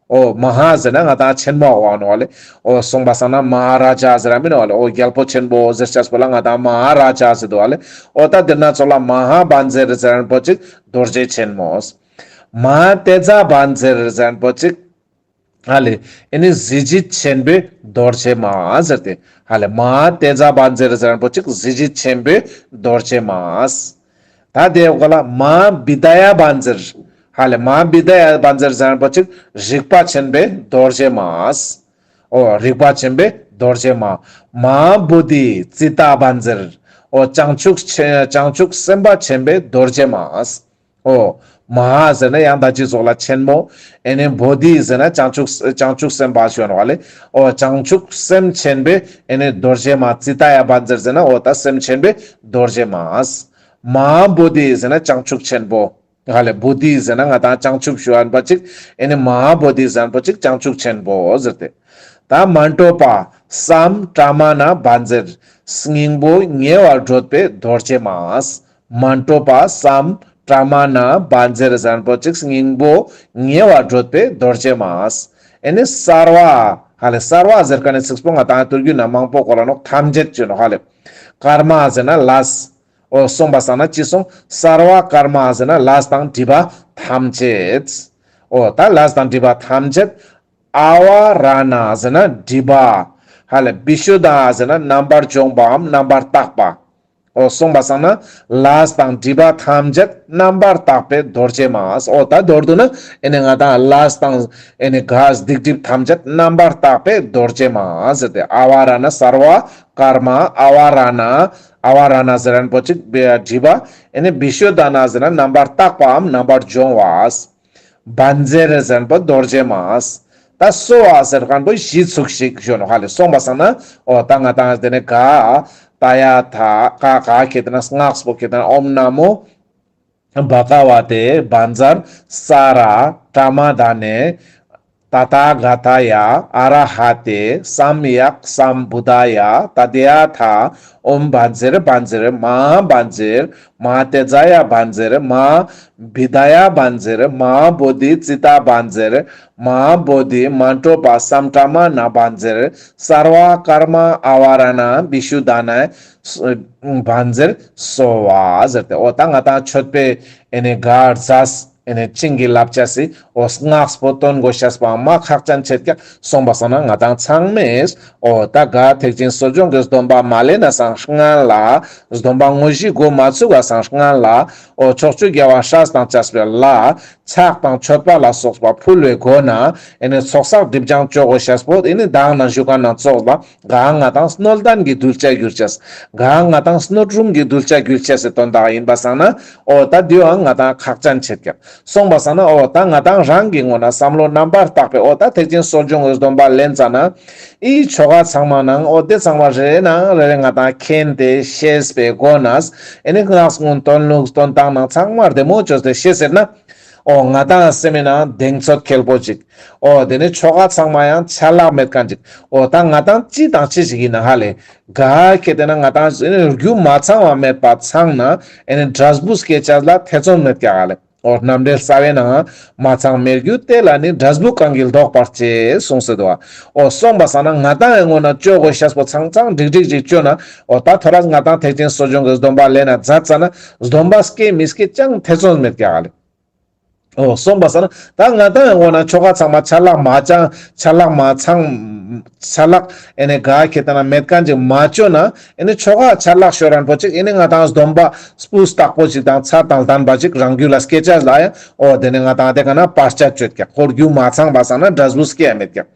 འོ་མ་ཧཱ་ཟེར་ན་ང་ཏང་ཆེན་མོ་ཧ་གོ་ནོག་ཧ་ལེ། འོ་སོང་པ་སང་ན་མ་ཧཱ་ར་ཛ་ཟེར་ར་མིན་ནོག་ཧ་ལེ། འོ་རྒྱལ་པོ་ཆེན་པོ་ཟེར་ཅེས་པོ་ལ་ང་ཏང་མ་ཧཱ་ར་ཛ་ཟེར་དུག་ཧ་ལེ། འོ་ཏ་དེ་ན་ཙོགས་ལ་མ་ཧཱ་བཛྲ་ཟེར་ཁན་པོ་ཅིག་རྡོ་རྗེ་ཆེན་མོ། མ་ཧཱ་ཏེ་ཛ་བཛྲ་ཟེར་ཁན་པོ་ཅིག་ཧ་ལེ། ཨེ་ནི་གཟི་བརྗིད་ཆེན་པོའི་རྡོ་རྗེ་མ་ཟེར་ཏེ་ཧ་ལེ། མ་ཧཱ་ཏེ་ཛ་བཛྲ་ཟེར་ཁན་པོ་ཅིག་གཟི་བརྗིད་ཆེན་པོའི་རྡོ་རྗེ་མ། ཏ་དེའི་གོ་ལ་མ་ཧཱ་བི་དྷ་ཡ་བཛྲ། ཧ་ལེ། མ་ཧཱ་བི་དྷ་ཡ་བཛྲ་ཟེར་ཁན་པོ་ཅིག་རིག་པ་ཆེན་པོའི་རྡོ་རྗེ་མ། འོ་རིག་པ་ཆེན་པོའི་རྡོ་རྗེ་མ། མ་ཧཱ་བོ་དྷི་ཙི་ཏ་བཛྲ། འོ་བྱང་ཆུབ་ཆེ་བྱང་ཆུབ་སེམས་དཔའ་ཆེན་པོའི་རྡོ་རྗེ་མ། འོ་མ་ཧཱ་ཟེར་ན་ཡང་ཏ་ཅི་ཙོགས་ལ་ཆེན་མོ། ཨེ་ནི་བོ་དྷི་ཟེར་ན་བྱང་ཆུབ་བྱང་ཆུབ་སེམས་དཔའ་ཞུ་ནོག་ཧ་ལེ། འོ་བྱང་ཆུབ་སེམས་ཆེན་པོའི་ཨེ་ནི་རྡོ་རྗེ་མ། ཙི་ཏ་ཡ་བཛྲ་ཟེར་ན་འོ་ཏ་སེམས་ཆེན་པོའི་རྡོ་རྗེ་མ། མ་ཧཱ་བོ་དྷི་ཟེར་ན་བྱང་ཆུབ་ཆེན་པོ། ཧ་ལེ། བོ་དྷི་ཟེར་ན་ང་ཏང་བྱང་ཆུབ་ཞུ་ཁན་པོ་ཅིག་ཨེ་ནི་མ་ཧཱ་བོ་དྷི་ཟེར་ཁན་པོ་ཅིག་བྱང་ཆུབ་ཆེན་པོ་ཟེར་ཏེ། ཏ་མ་ཎི་པ་སཾ་པྲ་མ་ཎ་བཛྲ། སྙིང་པོ་ཉེ་བར་བགྲོད་པའི་རྡོ་རྗེ་མ། མ་ཎི་པ་སཾ་པྲ་མ་ཎ་བཛྲ་ཟེར་ཁན་པོ་ཅིག་སྙིང་པོ་ཉེ་བར་བགྲོད་པའི་རྡོ་རྗེ་མ། ཨེ་ནི་སརྦ། ཧ་ལེ། སརྦ་ཟེར་ཁན་ནི་ཚིག་པོ་ང་ཏང་ཐུར་རྒྱུད་ན་མང་པོ་གོ་ལ་ནོག་ཐམས་ཅད་ཅོ་ནོག་ཧ་ལེ། ཀརྨ་ཟེར་ན་ལས། འོ་སོང་པ་སང་ན་ཅི་སོང་། སརྦ་ཀརྨ་ཟེར་ན་ལས་དང་སྒྲིབ་པ་ཐམས་ཅད། འོ་ཏ་ལས་དང་སྒྲིབ་པ་ཐམས་ཅད། ཨ་བ་ར་ཎ་ཟེར་ན་སྒྲིབ་པ། ཧ་ལེ། བི་ཤུ་དྷ་ཟེར་ན་རྣམ་པར་སྦྱོང་བའམ་རྣམ་པར་དག་པ། འོ་སོང་པ་སང་ན་ལས་དང་སྒྲིབ་པ་ཐམས་ཅད་རྣམ་པར་དག་པའི་རྡོ་རྗེ་མ། འོ་ཏ་མདོར་བསྡུ་ན་ཨེ་ནི་ང་ཏང་ལས་དང་ཨེ་ནི་ག་སྡིག་སྒྲིབ་ཐམས་ཅད་རྣམ་པར་དག་པའི་རྡོ་རྗེ་མ་ཟེར་ཏེ། ཨ་བ་ར་ཎ་སརྦ་ཀརྨ་ཨ་བ་ར་ཎ། ཨ་བ་ར་ཎ་ཟེར་ཁན་པོ་ཅིག་སྒྲིབ་པ། ཨེ་ནི་བི་ཤུ་དྷ་ཎ་ཟེར་ན་རྣམ་པར་དག་པའམ་རྣམ་པར་སྦྱོང་བ། བཛྲ་ཟེར་ཁན་པོ་རྡོ་རྗེ་མ། ཏ་སརྦ་ཟེར་ཁན་པོ་གཞི་ཚུགས་ཤིག་ཞུ་ནོག་ཧ་ལེ། སོང་པ་སང་ན་འོ་ཏ་ང་ཏང་དེ་ནི་ག་ཏ་ཡ་ཐ་ག་ག་ཁེ་ཏེ་ན་སྔགས་པོ་ཁེ་ཏེ་ན་ཨོཾ་ན་མོ་བྷ་ག་ཝ་ཏེ་བཛྲ་ས་ར་པྲ་མ་དྷ་ནེ། ཏ་ཐཱ་ག་ཏཱ་ཡ། ཨ་ར་ཧ་ཏེ། སམ་ཡཀ་སམ་བུདྡྷཱ་ཡ། ཏ་དེ་ཡ་ཐཱ། ཨོཾ་བཛྲ་བཛྲ། མ་ཧཱ་བཛྲ། མ་ཧཱ་ཏེ་ཛ་ཡ་བཛྲ། མ་ཧཱ་བི་དྷཱ་ཡ་བཛྲ། མ་ཧཱ་བོ་དྷི་ཙི་ཏ་བཛྲ། མ་ཧཱ་བོ་དྷི་མ་ཎི་པ་སཾ་པྲ་མ་ཎ་བཛྲ། སརྦ་ཀརྨ་ཨ་བ་ར་ཎ་བི་ཤུ་དྷ་ཎ་བཛྲ་སརྦ་ཟེར་ཏེ། འོ་ཏ་ང་ཏང་མཆོད་པའི་ཨེ་ནི་ག་རྫས་ཨེ་ནི་བྱིན་གྱིས་བརླབ་ཅེས་སི་འོ་སྔགས་པོ་འདོན་དགོས་ཤེས་པོ་མ་ཁག་ཅན་ཆེད་ཀྱག་སོང་པ་སང་ན་ང་ཏང་ཚང་མས་འོ་ཏ་ག་ཐེག་ཆེན་གསོ་སྦྱོང་གི་སྡོམ་པ་མ་ལེན་ན་སང་སྔན་ལ། སྡོམ་པ་དངོས་གཞི་འགོ་མ་ཚུགས་པ་སང་སྔན་ལ། འོ་ཕྱོགས་བཅུའི་རྒྱལ་བ་སྲས་དང་བཅས་པའི་ལྷ་ཕྱག་དང་མཆོད་པ་ལ་སོགས་པ་ཕུལ་བའི་སྒོ་ནས་ཨེ་ནི་ཚོགས་བསགས་སྒྲིབ་སྦྱང་ཅོ་དགོས་ཤེས་པོ་ཨེ་ནི་མདང་ནང་ཞུ་ཁན་ནང་ཙོགས་ལ། ག་ང་ཏང་སྣོད་ལྡན་གྱི་གདུལ་བྱ་གྱུར་ཅེས། ག་ང་ཏང་སྣོད་རུང་གི་གདུལ་བྱ་གྱུར་ཅེས་སི་དོན་དག་ཨིན་པ་སང་ན། འོ་ཏ་དེའང་ང་ཏང་ཁག་ཅན་ཆེད་ཀྱག་སོང་པ་སང་ན་འོ་ཏ་ང་ཏང་རང་གི་ངོས་ནས་བསམ་བློ་རྣམ་པར་དག་པའི་འོ་ཏ་ཐེག་ཆེན་གསོ་སྦྱོང་གི་སྡོམ་པ་ལེན་ཙ་ན། འི་ཆོ་ག་ཚང་མ་ནང་འོ་ཏེ་ཚང་མ་རེ་རེ་ནང་རེ་རེ་ང་ཏང་མཁྱེན་ཏེ་ཤེས་པའི་སྒོ་ནས་ཨེ་ནི་སྔགས་ཀུན་འདོན་ལུགས་འདོན་སྟངས་ནང་ཚང་མ་རྡེ་མོ་ཅོས་ཏེ་ཤེས་ཟེར་ན། འོ་ང་ཏང་སེམས་ནང་གདེང་ཚོད་ཁེལ་པོ་ཅིག་འོ་དེ་ནི་ཆོ་ག་ཚང་མ་ཡང་ཆ་ལག་མེད་ཁན་ཅིག་འོ་ཏ་ང་ཏང་ཅི་དང་ཅི་ཞིག་ཨིན་ན་ཧ་ལེ། ག་ཁེ་ཏེ་ན་ང་ཏང་རྒྱུ་མ་ཚང་བ་མེད་པ་ཚང་ན་ཨེ་ནི་འབྲས་བུ་སྐྱེ་ཅེས་ལ་ཐེ་ཚོམ་མེད་ཀྱག་ཧ་ལེ། འོ་རྣམ་འགྲེལ་རྩ་བའི་ནང་མ་ཚང་མེད་རྒྱུ་དེ་ལ་ནི་འབྲས་བུ་གང་གིས་ལྡོག་པར་བྱེད་གསུངས་སེ་འདུག་འོ་སོང་པ་སང་ན་ང་ཏང་ངི་ངོས་ནས་ཅོ་དགོས་ཤེས་པོ་ཚང་ཚང་འགྲིག་འགྲིག་ཅིག་ཅོ་ན་འོ་ཏ་ཐོ་རས་ང་ཏང་ཐེག་ཆེན་གསོ་སྦྱོང་གི་སྡོམ་པ་ལེན་ན་མཛད་ཙ་ན་སྡོམ་པ་སྐྱེ་མི་སྐྱེ་ཅང་ཐེ་ཚོམ་མེད་ཀྱག་ཧ་ལེ། འོ་སོང་པ་སང་ན་ཏ་ང་ཏང་ངི་ངོས་ནས་ཆོ་ག་ཚང་མ་ཆ་ལག་མ་ཅང་ཆ་ལག་མ་ཚང་ ཆ་ལག་ཨེ་ནེ་ག་ཁེ་ཏེ་ན་མེད་ཁན་ཅིག་མ་ཅོ་ན་ཨེ་ནེ་ཆོ་ག་ཆ་ལག་ཤོར་རན་པོ་ཅིག་ཨེ་ནེ་ང་ཏང་སྡོམ་པ་སྤུས་དག་པོ་ཅིག་དང་ཚད་དང་ལྡན་པ་ཅིག་རང་རྒྱུད་ལ་སྐྱེ་ཅེས་ལ་ཡང་འོ་དེ་ནེ་ང་ཏང་དེ་ཀ་ན་བར་ཆད་ཅོ་ཀྱག། ཁོ་རྒྱུ་མ་ཚང་བ་སང་ན་འབྲས་བུ་སྐྱེ་ཡ་མེད་ཀྱག།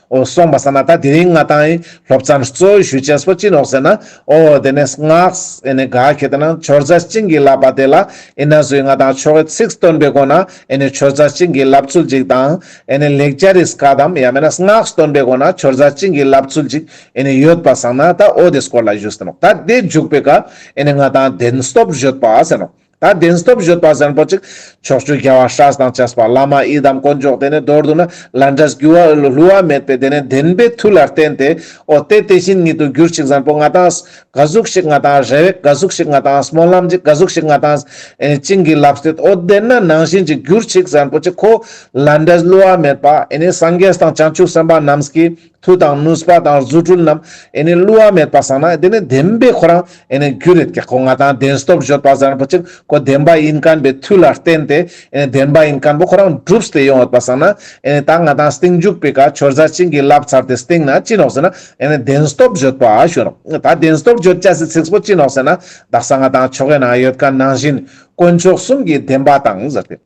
འོ་སོང་བ་སང་ན་ད་དེ་རིང་ང་ཏང་ངི་སློབ་ཚན་གཙོ་བོ་ཞུ་ཅེས་པོ་ཅི་ནོག་ཟེར་ན། འོ་དེ་ནེ་སྔགས་ཨེ་ནེ་ག་ཁེ་ཏེ་ན་མཆོད་རྫས་བྱིན་གྱིས་བརླབས་པ་དེ་ལ་ཨེ་ན་ཟུའི་ང་ཏང་ཆོ་གའི་ཚིག་བཏོན་པའི་སྒོ་ན་ཨེ་ནེ་མཆོད་རྫས་བྱིན་གྱིས་བརླབས་ཚུལ་ཅིག་དང་ཨེ་ནེ་ལེགས་སྦྱར་རི་སྐད་དམ་ཡང་མེད་ན་སྔགས་བཏོན་པའི་སྒོ་ན་མཆོད་རྫས་བྱིན་གྱིས་བརླབས་ཚུལ་ཅིག་ཨེ་ནེ་ཡོད་པ་སང་ན་ད་འོ་དེ་སྐོར་ལ་ཞུས་ཏེ་ནོག། ད་དེ་མཇུག་པའི་ཀ་ཨེ་ནེ་ང་ཏང་བདེན་སྟོབས་བརྗོད་པ་ཟེར་ནོག། ད་བདེན་སྟོབས་བརྗོད་པ་ཟེར་པོ་ཅིག་ཕྱོགས་བཅུའི་རྒྱལ་བ་སྲས་དང་བཅས་པ་བླ་མ་ཡི་དམ་དཀོན་མཆོག་དེ་ནེ་མདོར་བསྡུ་ན་ལས་འབྲས་རྒྱུ་བ་བསླུ་བ་མེད་པའི་དེ་ནེ་བདེན་པའི་མཐུ་ལ་བརྟེན་ཏེ་འོ་དེ་དེ་བཞིན་ཉིད་དུ་གྱུར་ཅིག་ཟེར་པོ་ང་ཏང་ག་ཟུག་ཞིག་ང་ཏང་རེ་བ་ག་ཟུག་ཞིག་ང་ཏང་སྨོན་ལམ་ཅིག་ག་ཟུག་ཞིག་ང་ཏང་ཨེ་བྱིན་གྱིས་བརླབས་ཏེ་འོ་དེ་ནེ་ནང་བཞིན་ཅིག་གྱུར་ཅིག་ཟེར་པོ་ཅིག་ཁོ་ལས་འབྲས་བསླུ་བ་མེད་པ་ཨེ་ནེ་སངས་རྒྱས་དང་བྱང་ཆུབ་སེམས་དཔའ་རྣམས་ཀྱི་མཐུ་དང་ནུས་པ་དང་རྫུ་འཕྲུལ་རྣམས་ཨེ་ནེ་བསླུ་བ་མེད་པ་སང་ན་དེ་ནེ་བདེན་པའི་ཁོ་རང་ཨེ་ནེ་གྱུར་རེད་ཀྱག། ཁོ་ང་ཏང་བདེན་སྟོབས་བརྗོད་པ་ཟེར་པོ་ཅིག་ཁོ་བདེན་པ་ཡིན་ཁན་པའི་མཐུ་ལ་བརྟེན་ཏེ་ཨེ་ནེ་བདེན་པ་ཡིན་ཁན་པོ་ཁོ་རང་གྲུབ་སྟེ་ཡོང་ཡོད་པ་སང་ན་ཨེ་ནེ་ད་ང་ཏང་སྟིང་མཇུག་པའི་ཀ་མཆོད་རྫས་བྱིན་གྱིས་བརླབས་ཚར་ཏེ་སྟིང་ན་ཅི་ནོག་ཟེར་ན་ཨེ་ནེ་བདེན་སྟོབས་བརྗོད་པ་ཞུ་ནོག། ད་བདེན་སྟོབས་བརྗོད་ཅེས་སི་ཚིག་པོ་ཅི་ནོག་ཟེར་ན་དག་ས་ང་ཏང་ཆོ་གའི་ནང་ཡོད་ཁན་ནང་བཞིན་དཀོན་མཆོག་གསུམ་གྱི་བདེན་པ་དང་ཟེར་ཏེ།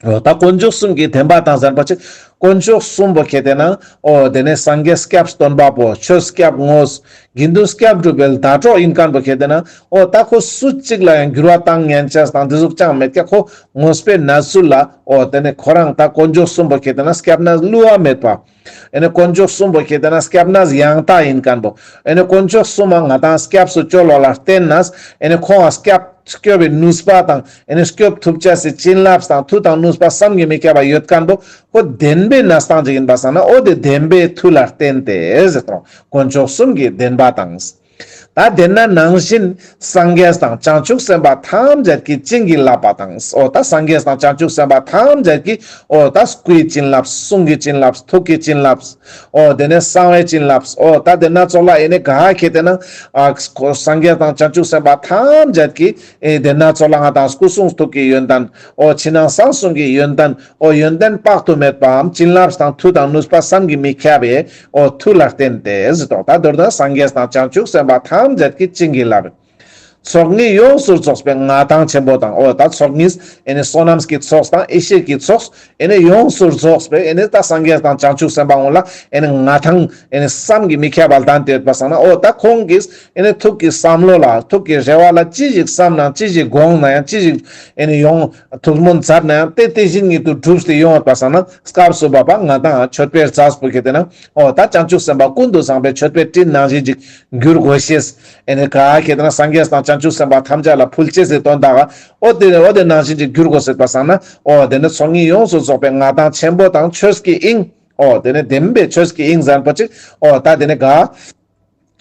འོ་ད་དཀོན་མཆོག་གསུམ་གྱི་བདེན་པ་དང་ཟེར་པོ་ཅིག་དཀོན་མཆོག་གསུམ་པོ་ཁེ་ཏེ་ན་འོ་དེ་ནེ་སངས་རྒྱས་སྐྱབས་སྟོན་པ་པོ་ཆོས་སྐྱབས་དངོས་དགེ་འདུན་སྐྱབས་སྒྲུབ་པའི་ཟླ་གྲོགས་ཡིན་ཁན་པོ་ཁེ་ཏེ་ན་འོ་ད་ཁོ་སུ་གཅིག་ལ་ཡང་འགྱུར་བ་བཏང་ཉན་ཅེས་དང་དེ་ཟུག་ཅང་མེད་ཀྱག། ཁོ་དངོས་པོའི་གནས་ཚུལ་ལ་འོ་དེ་ནེ་ཁོ་རང་ད་དཀོན་མཆོག་གསུམ་པོ་ཁེ་ཏེ་ན་སྐྱབས་གནས་བསླུ་བ་མེད་པ། ཨེ་ནེ་དཀོན་མཆོག་གསུམ་པོ་ཁེ་ཏེ་ན་སྐྱབས་གནས་ཡང་དག་ཡིན་ཁན་པོ། ཨེ་ནེ་དཀོན་མཆོག་གསུམ་མ་ང་ཏང་སྐྱབས་སུ་བཅོལ་བ་ལ་བརྟེན་ནས་ཨེ་ནེ་ཁོང་ང་སྐྱབས་སྐྱོབ་པའི་ནུས་པ་དང་ཨེ་ནེ་སྐྱོབ་ཐུབ་ཅེས་སི་བྱིན་རླབས་དང་མཐུ་དང་ནུས་པ་བསམ་གྱིས་མི་ཁྱབ་པ་ཡོད་ཁན་པོ་ཁོ་བདེན་པའི་གནས་སྟངས་ཅིག་ཡིན་པ་སང་ན་འོ་དེ་བདེན་པའི་མཐུ་ལ་བརྟེན་ཏེ་ཟེར་དང་དཀོན་མཆོག་གསུམ་གྱི་བདེན་པ་དང་། ད་དེ་ནེ་ནང་བཞིན་སངས་རྒྱས་དང་བྱང་ཆུབ་སེམས་དཔའ་ཐམས་ཅད་ཀྱིས་བྱིན་གྱིས་བརླབས་པ་དང་། འོ་ད་སངས་རྒྱས་དང་བྱང་ཆུབ་སེམས་དཔའ་ཐམས་ཅད་ཀྱིས་འོ་ད་སྐུའི་བྱིན་རླབས་གསུང་གི་བྱིན་རླབས་ཐུགས་ཀྱི་བྱིན་རླབས། འོ་དེ་ནེ་གསང་བའི་བྱིན་རླབས། འོ་ད་དེ་ནེ་ཙོགས་ལ་ཨེ་ནེ་ག་ཁེ་ཏེ་ན་ཨ་སངས་རྒྱས་དང་བྱང་ཆུབ་སེམས་དཔའ་ཐམས་ཅད་ཀྱིས་ཨེ་དེ་ནེ་ཙོགས་ལ་ང་ཏང་སྐུ་གསུང་ཐུགས་ཀྱི་ཡོན་ཏན། འོ་ཕྱི་ནང་གསང་གསུམ་གྱི་ཡོན་ཏན། འོ་ཡོན་ཏན་དཔག་ཏུ་མེད་པའམ་བྱིན་རླབས་དང་མཐུ་དང་ནུས་པ་བསམ་གྱིས་མི་ཁྱབ་པའི་འོ་མཐུ་ལ་བརྟེན་ཏེ་ཟེར་དང་ད་མདོར་ན་སངས་རྒྱས་དང་བྱང་ཆུབ་སེམས་དཔའ་ཐམས་ཅད་ཀྱིས་བྱིན་གྱིས་བརླབས། ཚོགས་གཉིས་ཡོངས་སུ་རྫོགས་པའི་མངའ་ཐང་ཆེན་པོ་དང་། འོ་ད་ཚོགས་གཉིས་ཨེ་ནེ་བསོད་ནམས་ཀྱི་ཚོགས་དང་ཡེ་ཤེས་ཀྱི་ཚོགས་ཨེ་ནེ་ཡོངས་སུ་རྫོགས་པའི་ཨེ་ནེ་ད་སངས་རྒྱས་དང་བྱང་ཆུབ་སེམས་དཔའ་ངོ་ལ་ཨེ་ནེ་མངའ་ཐང་ཨེ་ནེ་བསམ་གྱིས་མི་ཁྱབ་པ་ལྡན་ཏེ་ཡོད་པ་སང་ན་འོ་ད་ཁོང་གིས་ཨེ་ནེ་ཐུགས་ཀྱི་བསམ་བློ་ལ་ཐུགས་ཀྱི་རེ་བ་ལ་ཅི་ཞིག་བསམ་ན་ཅི་ཞིག་དགོངས་ན་ཡང་ཅི་ཞིག་ཨེ་ནེ་ཡོང་ཐུགས་སྨོན་མཛད་ན་ཡང་དེ་དེ་བཞིན་ཉིད་དུ་འགྲུབ་སྟེ་ཡོང་བ་སང་ན་སྐབས་སུ་བབ་པ་ང་ཏང་མཆོད་པའི་རྫས་པོ་ཁེ་ཏེ་ན་འོ་ད་བྱང་ཆུབ་སེམས་དཔའ་ཀུན་ཏུ་བཟང་པོའི་མཆོད་པའི་སྤྲིན་ནང་བཞིན་ཅིག་འགྱུར་དགོས་ཤེས། ཨེ་ནེ་ག་ཁེ་ཏེ་ན་སངས་རྒྱས་དང་བྱང་ཆུབ་སེམས་དཔའ་ཐམས་ཅད་ལ་ཕུལ་ཅེས་སི་དོན་དག་འོ་དེ་འོ་དེ་ནང་བཞིན་ཅིག་འགྱུར་དགོས་ཟེར་པ་སང་ན་འོ་དེ་ནེ་ཚོགས་གཉིས་ཡོངས་སུ་རྫོགས་པའི་མངའ་ཐང་ཆེན་པོ་དང་ཆོས་ཀྱི་དབྱིངས། འོ་དེ་ནེ་བདེན་པའི་ཆོས་ཀྱི་དབྱིངས་ཟེར་པོ་ཅིག་འོ་ད་དེ་ནེ་ག་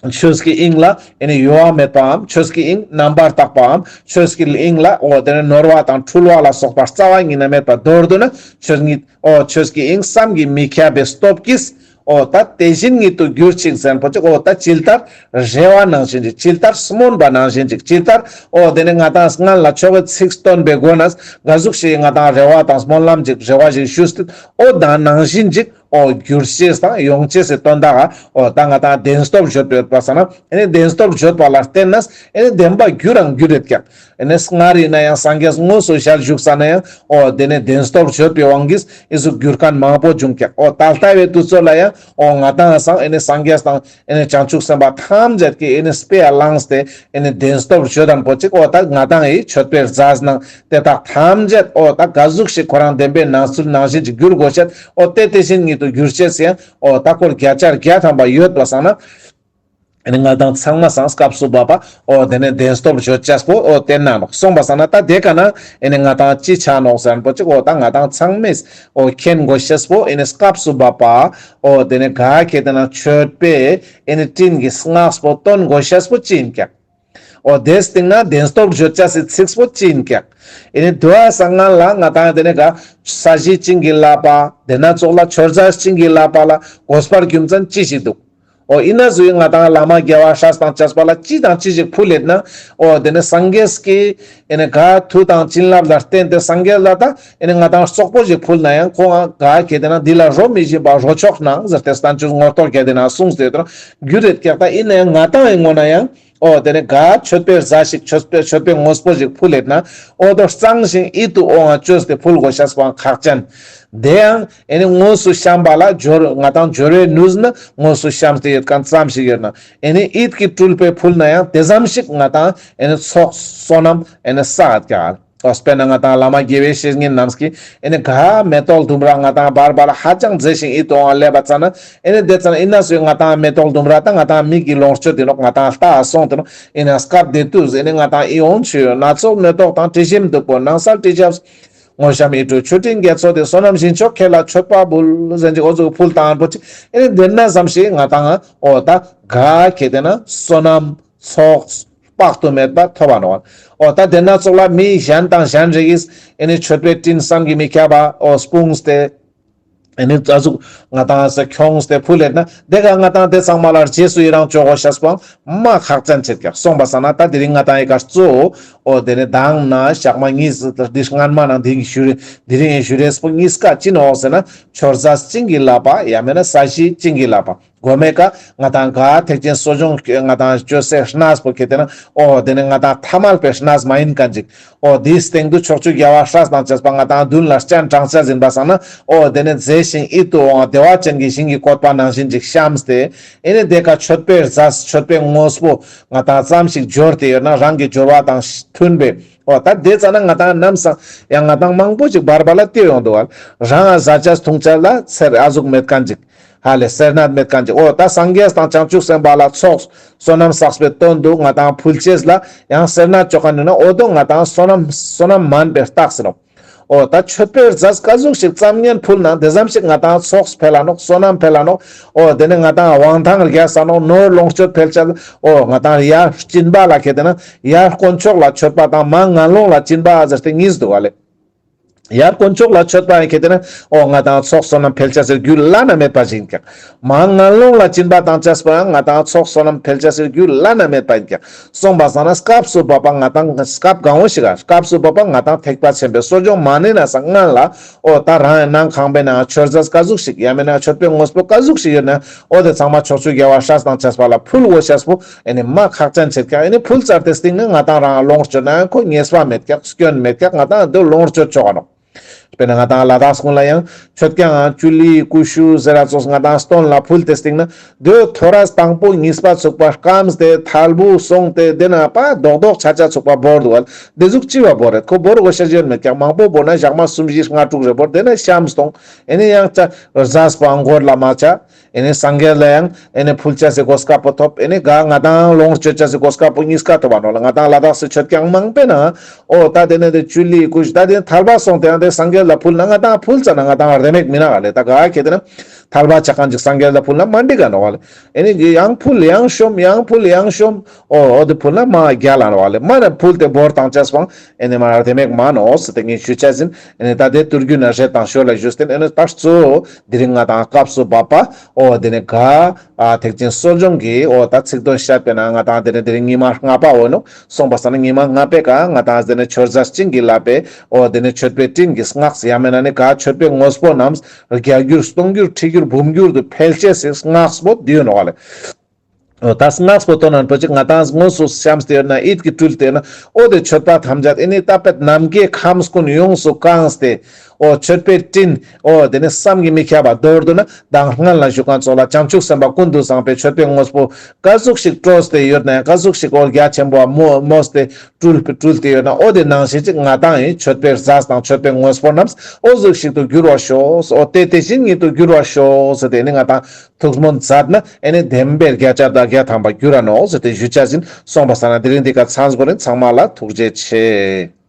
ཆོས་ཀྱི་དབྱིངས་ལ་ཨེ་ནེ་གཡོ་བ་མེད་པའམ་ཆོས་ཀྱི་དབྱིངས་རྣམ་པར་དག་པའམ་ཆོས་ཀྱི་དབྱིངས་ལ་འོ་དེ་ནེ་ནོར་བ་དང་འཁྲུལ་བ་ལ་སོགས་པ་རྩ་བ་ཉིད་ནས་མེད་པ་མདོར་བསྡུ་ན་ཆོས་ཉིད་འོ་ཆོས་ཀྱི་དབྱིངས་བསམ་གྱིས་མི་ཁྱབ་པའི་སྟོབས་ཀྱིས་འོ་ད་དེ་བཞིན་ཉིད་དུ་གྱུར་ཅིག་ཟེར་པོ་ཅིག་འོ་ད་ཇི་ལྟར་རེ་བ་ནང་བཞིན་ཅིག་ཇི་ལྟར་སྨོན་པ་ནང་བཞིན་ཅིག་ཇི་ལྟར་འོ་དེ་ནེ་ང་ཏང་སྔན་ལ་ཆོ་གའི་ཚིག་བཏོན་པའི་སྒོ་ནས་ག་ཟུག་ཞིག་ང་ཏང་རེ་བ་དང་སྨོན་ལམ་ཅིག་རེ་བ་ཞིག་ཞུས་ཏེ་འོ་ད་ནང་བཞིན་ཅིག་འོ་གྱུར་ཅེས་དང་ཡོང་ཅེས་སི་དོན་དག་འོ་ད་ང་ཏང་བདེན་སྟོབས་བརྗོད་པའི་ཡོད་པ་སང་ན་ཨེ་ནེ་བདེན་སྟོབས་བརྗོད་པ་ལ་བརྟེན་ནས་ཨེ་ནེ་བདེན་པ་འགྱུར་རང་འགྱུར་རེད་ཀྱག། ཨེ་ནེ་སྔར་ཡིན་ན་ཡང་སངས་རྒྱས་དངོས་སུ་ཞལ་བཞུགས་ས་ན་ཡང་འོ་དེ་ནེ་བདེན་སྟོབས་བརྗོད་པའི་དབང་གིས་ཨེ་ཟུག་འགྱུར་ཁན་མང་པོ་བྱུང་ཀྱག། འོ་ད་ལྟ་བའི་དུས་ཚོད་ལ་ཡང་འོ་ང་ཏང་སང་ཨེ་ནེ་སངས་རྒྱས་དང་ཨེ་ནེ་བྱང་ཆུབ་སེམས་དཔའ་ཐམས་ཅད་ཀྱིས་ཨེ་ནེ་དཔེ་བླངས་ཏེ་ཨེ་ནེ་བདེན་སྟོབས་བརྗོད་དང་པོ་ཅིག་འོ་ད་ང་ཏང་ཡི་མཆོད་པའི་རྫས་ནང་དེ་དག་ཐམས་ཅད་འོ་ད་ག་ཟུག་ཞིག་ཁོ་རང་བདེན་པའི་ནང་ཚུལ་ནང་བཞིན་ཅིག་འགྱུར་དགོས་ཤེས་འོ་དེ་དེ་བཞིན་ཉིད་དུ་འགྱུར་ཅེས་ཡང་འོ་ད་སྐོར་བརྒྱ་ཆ་བརྒྱ་ཐམ་པ་ཡོད་པ་སང་ན། ཨེ་ནེ་ང་ཏང་ཚང་མ་སང་སྐབས་སུ་བབ་པ་འོ་དེ་ནེ་བདེན་སྟོབས་བརྗོད་ཅེས་པོ་འོ་དེ་ན་ནོག། སོང་པ་སང་ན་ད་དེ་ཀ་ན་ཨེ་ནེ་ང་ཏང་ཅི་ཆ་ནོག་ཟེར་པོ་ཅིག་འོ་ད་ང་ཏང་ཚང་མས་འོ་མཁྱེན་དགོས་ཤེས་པོ་ཨེ་ནེ་སྐབས་སུ་བབ་པ་འོ་དེ་ནེ་ག་ཁེ་ཏེ་ན་མཆོད་པའི་ཨེ་ནེ་སྤྲིན་གྱི་སྔགས་པོ་བཏོན་དགོས་ཤེས་པོ་ཅི་ཡིན་ཀྱག། འོ་དེ་སྟིང་ན་བདེན་སྟོབས་བརྗོད་ཅེས་སི་ཚིག་པོ་ཅི་ཡིན་ཀྱག། ཨེ་ནེ་དུ་བ་སང་ང་ལ་ང་ཏང་དེ་ནེ་ག་ས་གཞི་བྱིན་གྱིས་བརླབས་པ་དེ་ན་ཙོགས་ལ་མཆོད་རྫས་བྱིན་གྱིས་བརླབས་པ་ལ་དགོས་པར་རྒྱུ་མཚན་ཅི་ཞིག་འདུག། འོ་ཨིན་ན་ཟུག་ང་ཏང་བླ་མ་དགེ་བ་སྲས་དང་བཅས་པ་ལ་ཅི་དང་ཅི་ཞིག་ཕུལ་ལེད་ན། འོ་དེ་ནི་སངས་རྒྱས་ཀྱི་ཨེ་ནི་ག་མཐུ་དང་བྱིན་རླབས་ལ་བརྟེན་ཏེ་སངས་རྒྱས་ལ་ད་ཨེ་ནི་ང་ཏང་རྩོག་པོ་ཞིག་ཕུལ་ན་ཡང་ཁོང་ང་ག་གལ་ཏེ་ན་འདི་ལ་རོ་མི་བཞིན་པ་རོ་མཆོག་གནང་ཟེར་ཏེ་བསྟན་བཅོས་ངོ་ཐོག་གལ་ཏེ་ན་གསུངས་ཏེ་ཡོད་རྒྱུ་རེད་ཀྱག་ད་ཨིན་ན་ཡང་ང་ཏང་ཨེ་ངོ་ན་ཡང་འོ་དེ་ནི་ག་མཆོད་པའི་རྫས་ཤིག་མཆོད་པའི་མཆོད་པའི་དངོས་པོ་ཞིག་ཕུལ་ལེད་ན། འོ་དོ་གཙང་ཞིང་ཡིད་དུ་འོང་བ་བཅོས་ཏེ་ཕུལ་དགོས་ཤེས་པའང་ཁག་ཅན། དེ་ཡང་ཨེ་ནི་དངོས་སུ་བཤམས་པ་ལ་སྦྱོར་ང་ཏང་སྦྱོར་བའི་ནུས་ནི་དངོས་སུ་བཤམས་ཏེ་ཡོད་མཁན་ཙམ་ཞིག་ཡོད་ན། ཨེ་ནི་ཡིད་ཀྱིས་སྤྲུལ་པའི་ཕུལ་ན་ཡང་དེ་ཙམ་ཞིག་ང་ཏང་ཨེ་ནི་ཚོགས་བསོད་ནམས་ཨེ་ནི་བསགས་ཀྱག་འོ་དཔེར་ན་ང་ཏང་བླ་མ་དགེ་བའི་བཤེས་གཉེན་རྣམས་ཀྱིས་ཨེ་ནི་ག་མེ་ཏོག་ལྡུམ་ར་ང་ཏང་བར་བར་ལ་ཧ་ཅང་མཛེས་ཤིང་ཡིད་དུ་འོང་བ་ལེབ་པ་ཙ་ན། ཨེ་ནི་དེ་ཙ་ན་ཨིན་ན་ཟུག་ང་ཏང་མེ་ཏོག་ལྡུམ་ར་ད་ང་ཏང་མིག་གི་ལོངས་སྤྱོད་དེ་ནོག་ང་ཏང་ལྟ་སོང་དེ་ནོག་ཨིན་ན་སྐབས་དེ་དུས་ཨེ་ནི་ང་ཏང་ཨི་འོན་ཆུ་ཡོད་སྣ་ཚོགས་མེ་ཏོག་དང་དྲི་ཞིམ་བདུག་སྤོས་ནང་གསལ་དྲི་ཆབ། དངོས་བཤམས་ཡིད་སྤྲུལ་མཆོད་སྤྲིན་རྒྱ་མཚོ་དེ། བསོད་ནམས་ཞིང་མཆོག་ཁྱེད་ལ་མཆོད་པ་འབུལ། ཟེར་ཅིག་འོ་ཟུག་ཕུལ་བཏང་པོ་ཅིག་ཨེ་ནི་དེ་ན་ཙམ་ཞིག་ང་ཏང་འོ་ད་ག་གལ་ཏེ་ན་བསོད་ནམས་ཚོགས་དཔག་ཏུ་མེད་པ་ཐོབ་པ་ནོག་འོ་ད་དེ་ན་ཙོགས་ལ་མི་གཞན་དང་གཞན་རེ་གིས་ཨེ་ནི་མཆོད་པའི་སྤྲིན་བསམ་གྱིས་མི་ཁྱབ་པ་འོ་སྤུངས་ཏེ། ཨེ་ནི་ཙ་ཟུག་ང་ཏང་ས་ཁྱོངས་ཏེ་ཕུལ་ལེད་ན་དེ་ག་ང་ཏང་དེ་ཚང་མ་ལ་རྗེས་སུ་ཡི་རང་བཅོ་དགོས་ཤེས་པོའང་མ་ཁག་ཅན་ཆེད་ཀྱག་སོང་པ་སང་ན་ད་དེ་རིང་ང་ཏང་ཨེ་ཀ་གཙོ་བོ་འོ་དེ་ནི་མདང་ན་ཞག་མ་གཉིས་འདི་སྔན་མ་ནང་དེ་རིང་ཞུ་རེ་དེ་རིང་ཨེ་ཞུ་རེས་པོ་གཉིས་ཀ་ཅི་ནོག་ཟེར་ན་མཆོད་རྫས་བྱིན་གྱིས་བརླབས་པ་ཡང་མེད་ན་ས་གཞི་བྱིན་གྱིས་བརླབས་པ། མགོ་མའི་ཀ་ང་ཏང་ག་ཐེག་ཆེན་གསོ་སྦྱོང་ང་ཏང་བཅོས་སའི་གནས་པོ་ཁྱེར་ཏེ་ན་འོ་དེ་ནི་ང་ཏང་ཐ་མལ་པའི་གནས་མ་ཡིན་མཁན་ཅིག་འོ་དེའི་སྟེང་དུ་ཕྱོགས་བཅུའི་རྒྱལ་བ་སྲས་དང་བཅས་པ་ང་ཏང་མདུན་ལ་སྤྱན་དྲངས་ཆ་ཟིན་པ་སང་ན་འོ་དེ་ནི་མཛེས་ཤིང་ཡིད་དུ་འོང་བ་བདེ་བ་ཅན་གྱི་ཞིང་གི་བཀོད་པ་ནང་བཞིན་ཅིག་བཤམས་ཏེ་ཨེ་ནི་དེ་ཀ་མཆོད་པའི་རྫས་མཆོད་པའི་དངོས་པོ་ང་ཏང་ཙམ་ཞིག་འབྱོར་ཏེ་ཡོད་ན་རང་གི་འབྱོར་བ་དང་མཐུན་པའི་འོ་ད་དེ་ཙ་ན་ང་ཏང་ནམ་སང་ཡང་ང་ཏང་མང་པོ་ཅིག་བར་བར་ལ་སྟེར་ཡོང་འདུག་བ། རང་ང་ཟ་ཆས་འཐུང་ཆས་ལ་ཚེར་ཨ་ཟུག་མེད་མཁན་ཅིག་ཧ་ལས་སེར་སྣ་མེད་མཁན་ཅིག་འོ་ད་སངས་རྒྱས་དང་བྱང་ཆུབ་སེམས་དཔའ་ལ་ཚོགས་བསོད་ནམས་བསགས་པའི་དོན་དུ་ང་ཏང་ཕུལ་ཆས་ལ་ཡང་སེར་སྣ་བཅོ་མཁན་ཡིན་ན་འོ་དོ་ང་ཏང་བསོད་ནམས་བསོད་ནམས་མན་པའི་རྟགས་ཟེར་རོ། འོ་ད་མཆོད་པའི་རྫས་ག་ཟུག་ཞིག་ཙམ་ཉན་ཕུལ་ན་དེ་ཙམ་ཞིག་ང་ཏང་ཚོགས་འཕེལ་ལ་ནོག་བསོད་ནམས་འཕེལ་ལ་ནོག་འོ་དེ་ནི་ང་ཏང་དབང་ཐང་རྒྱས་ས་ནོག་ནོར་ལོངས་སྤྱོད་འཕེལ་ཆ་འོ་ང་ཏང་ཡར་སྦྱིན་པ་ལ་ཁེ་དེ་ན་ཡར་དཀོན་མཆོག་ལ་མཆོད་པ་དང་མར་ངན་སློང་ལ་སྦྱིན་པ་ཟེར་ཏེ་གཉིས་འདུག་བ་ལེ། ཡར་དཀོན་མཆོག་ལ་མཆོད་པ་ཡང་ཁེ་དེ་ན་འོ་ང་ཏང་ཚོགས་བསོད་ནམས་འཕེལ་ཆ་ཟེར་རྒྱུ་བླ་ན་མེད་པ་ཞིག་ཀྱང་། མར་ངན་སློང་ལ་སྦྱིན་པ་དང་བཅས་པའང་ང་ཏང་ཚོགས་བསོད་ནམས་འཕེལ་ཆ་ཟེར་རྒྱུ་བླ་ན་མེད་པ་ཡིན་ཀྱང་། སོང་པ་སང་ན་སྐབས་སུ་བབ་པ་ང་ཏང་སྐབས་གང་བོ་ཞིག་ག་སྐབས་སུ་བབ་པ་ང་ཏང་ཐེག་པ་ཆེན་པོའི་གསོ་སྦྱོང་མ་ནི་ན་སང་སྔན་ལ་འོ་ད་རང་ཡང་ནང་ཁང་པའི་ནང་མཆོད་རྫས་ག་ཟུག་ཞིག་ཡང་མེད་ན་མཆོད་པའི་དངོས་པོ་ག་ཟུག་ཞིག་ཡོད་ན་འོ་དེ་ཚང་མ་ཕྱོགས་བཅུའི་རྒྱལ་བ་སྲས་དང་བཅས་པ་ལ་ཕུལ་དགོས་ཤེས་པོ་ཨེ་ནི་མ་ཁག་ཅན་ཆེད་ཀྱང་ཨེ་ནི་ཕུལ་ཚར་ཏེ་སྟིང་ནི་ང་ཏང་རང་ལོངས་སྤྱོད་ན་ཡང་ཁོ་ཉེས་པ་མེད་ཀྱག་སྐྱོན་མེད་ཀྱག་ང་ཏང་འདི་ལོངས་སྤྱོད་ཆོག་ག་ནོག་དཔེར་ན་ང་ཏང་ལ་དྭགས་ཀུན་ལ་ཡང་མཆོད་ཀྱང་ཅུ་ལི་ཀུ་ཤུ་ཟེར་ར་ཙོགས་ང་ཏང་སྟོན་ལ་ཕུལ་ཏེ་སྟིང་ན་དེ་ཐོ་རས་དང་པོ་གཉིས་པ་ཚུགས་པ་སྐམས་ཏེ་ཐལ་བུ་སོང་སྟེ་དེ་ན་པ་རྡོག་རྡོག་ཆ་ཆ་ཚུགས་པ་བོར་འདུག་བ། དེ་ཟུག་ཅི་བ་བོར་རེད། ཁོ་བོར་དགོས་ཤ་ཅི་ཡོད་མེད་ཀྱང་མང་པོ་བོར་ན་ཞག་མ་གསུམ་བཞི་ལྔ་དྲུག་རེ་བོར་དེ་ན་ཤམ་སྟོང་། ཨེ་ནི་ཡང་ཅ་རྫས་པོ་ཨང་གོར་ལ་མ་ཆ། ཨེ་ནི་སངས་རྒྱས་ལ་ཡང་ཨེ་ནི་ཕུལ་ཆ་སི་གོ་སྐབས་པོ་ཐོབ། ཨེ་ནི་ག་ང་ཏང་ལོངས་སྤྱོད་ཆ་སི་གོ་སྐབས་པོ་གཉིས་ཀ་ཐོབ་བ་ནོག་ལ། ང་ཏང་ལ་དྭགས་སི་མཆོད་ཀྱང་མང་པོའི་ནང་འོ་ད་དེ་ནས་དེ་ཅུ་ལི་ཀུ་ཤུ་ད་དེ་ཐལ་བ་སོང་སྟེ་ཡང་དེ་སངས་རྒྱས་ལ་ཕུལ་ན་ང་ཏང་ཕུལ་ཙ་ན་ང་ཏང་རེ་མེག་མི་ན་ག་ལེ། ད་ག་ཁེ་དེ་ན་ཐལ་བ་ཆ་མཁན་ཅིག་སངས་རྒྱས་ལ་ཕུལ་ན་མ་འགྲིག་ག་ནོག་ལེ། ཨེ་ནི་ཡང་ཕུལ་ཡང་ཤོམ་ཡང་ཕུལ་ཡང་ཤོམ། འོ་འོ་དེ་ཕུལ་ན་མ་རྒྱལ་ལ་ནོག་ལེ། མ་ན་ཕུལ་ཏེ་བོར་བཏང་ཆས་པོ་ཨེ་ནི་མ་རེ་མེག་མ་ནོག་ཟེར་ཏེ་ངས་ཞུ་ཆ་ཟིན། ཨེ་ནི་ད་དེ་ཏུར་རྒྱུ་ན་རེ་དང་ཤོ་ལ་ཞུ་སྟེ་ཨེ་ནི་ད་གཙོ་བོ་དེ་རིང་ང་ཏང་སྐབས་སུ་བབ་པ་འོ་དེ་ནི་ག་ཨ་ཐེག་ཆེན་གསོ་སྦྱོང་གི་འོ་ད་ཚིག་དོན་བཤད་པས་ན་ང་ཏང་དེ་ནི་དེ་རིང་ཉི་མ་ལྔ་པ་འོ་ནོག། སོང་པ་སང་ན་ཉི་མ་ལྔ་པའི་ཀ་ང་ཏང་དེ་ནི་མཆོད་རྫས་བྱིན་གྱིས་བརླབས་པའི་འོ་དེ་ནི་མཆོད་པའི་སྤྲིན་གྱི་སྔགས་ཡང་མེད་ན་ནི་ག་མཆོད་པའི་དངོས་པོ་རྣམས་བརྒྱ་འགྱུར་སྟོང་འགྱུར་ཁྲི་འགྱུར་འབུམ་འགྱུར་དུ་འཕེལ་ཆེས་སི་སྔགས་པོ་འདི་ཡོད་ནོག་ལེ། འོ་ད་སྔགས་པོ་དོན་ན་པོ་ཅིག་ང་ཏང་དངོས་སུ་བཤམས་ཏེ་ཡོད་ན་ཡིད་ཀྱིས་སྤྲུལ་ཏེ་ཡོད་ན་འོ་དེ་མཆོད་པ་ཐམས་ཅད་ཨེ་ནི་ད་པད་ནམ་མཁའི་ཁམས་ཀུན་ཡོངས་སུ་གང་སྟེ། འོ་མཆོད་པའི་སྤྲིན་འོ་དེ་ནི་བསམ་གྱིས་མི་ཁྱབ་པ་མདོར་བསྡུ་ན་མདང་སྔན་ལ་ཞུ་མཁན་ཙོགས་ལ་བྱང་ཆུབ་སེམས་དཔའ་ཀུན་ཏུ་བཟང་པོའི་མཆོད་པའི་དངོས་པོ་ག་ཟུག་ཞིག་སྤྲོས་ཏེ་ཡོད་ན་ཡང་ག་ཟུག་ཞིག་འོ་རྒྱ་ཆེན་པོ་མོ་མོས་ཏེ་སྤྲུལ་སྤྲུལ་ཏེ་ཡོད་ན་འོ་དེ་ནང་བཞིན་ཅིག་ང་ཏང་ཡང་མཆོད་པའི་རྫས་དང་མཆོད་པའི་དངོས་པོ་རྣམས་འོ་ཟུག་ཞིག་ཏུ་འགྱུར་བར་ཤོག། འོ་དེ་དེ་བཞིན་ཉིད་དུ་འགྱུར་བར་ཤོག་ཟེར་ཏེ་ནི་ང་ཏང་ཐུགས་སྨོན་མཛད་ན་ཨེ་ནི་བདེན་པའི་བརྒྱ་ཆ་དང་བརྒྱ་ཐམ་པ་འགྱུར་ར་ནོག་ཟེར་ཏེ་ཞུ་ཆ་ཟིན། སོང་པ་སང་ན་དེ་རིང་འདི་ཀ་ཚང་པོ་རིན། ཚང་མ་ལ་ཐུགས་རྗེ་ཆེ།